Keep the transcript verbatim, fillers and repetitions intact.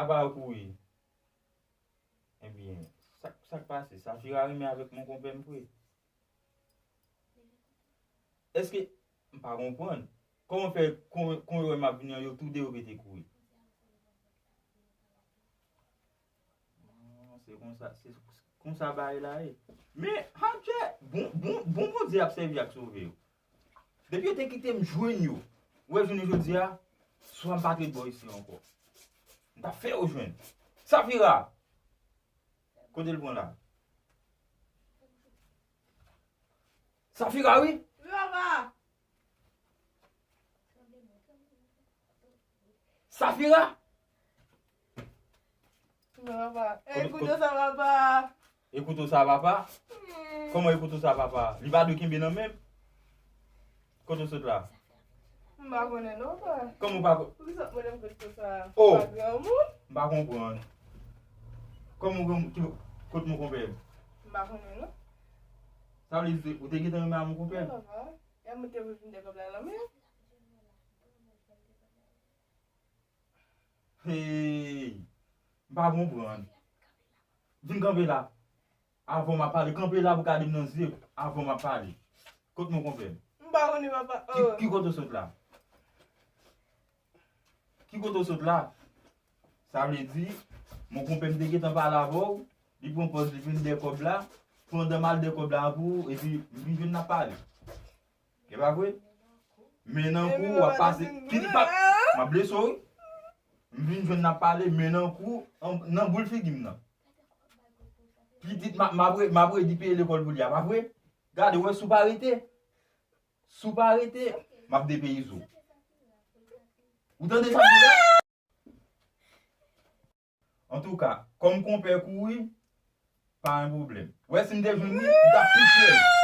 Papa yo kouri. Ebyen, sa, sa k pase? Safira renmen avèk mon konpè m vre? Èske, m pa konprann. Kòman fè kon, kon yo wè m ap vini an, yo tou de yo pete kouri? Ah, se konsa, se konsa bagay la ye. Men, Hadjè, bon, bon, bon Bondye ap sèvi ak sove yo. Depi yo te kite m jwenn yo, ou wè jounen jodi a, swa m pa t ret bò isi ankò. M t ap fè yo jwenn. Safira! Kote l pran la? Safira, wi! Wi, papa! Safira! Non, papa. E kouto sa, papa! E kouto sa, papa? Kòman e kouto sa, papa? Li pa dwe kenbe nan men m? Kote w sot la? M pa konnen non, papa. Kòman w pa ko- Poukisa w mande m kote sa? Oh! Papa granmoun? M pa konprann. Kòman w granmoun? Ki, kote mon konpè? M pa konnen non. Sa vle di ou te gentan renmen a mon konpè? Non, papa. E a mwen te vle vin de kòb la nan men. Hey! M pa konprann. Vin kanpe la. Avan m ap pale. Kanpe la pou gade m nan zye. Avan m ap pale. Kot mon konpè m? M pa konnen, papa. Ki, ki kote w sot la? Ki kote w sot la? Sa vle di, mon konpè m te gentan pale avè w, li pran pòz li vin dèyè kòb la, pandan m al dèyè kòb la pou ou, epi m vin jwenn n ap pale. E pa vre? Men nan kou, w ap pase, pitit pa, m ap blese w, wi. M vin jwenn n ap pale, men nan kou, an, nan boul figi m nan. Pitit, m ap, m ap re-, m ap redi peye lekòl pou li a, pa vre? Gade, w wè, si w pa rete, si w pa rete, m ap depeyize w. Ou tande sa m di la? Antouka, kòm konpè kouri, pa gen pwoblèm. Ou wè, si m te jwenn li, m t ap pitye l.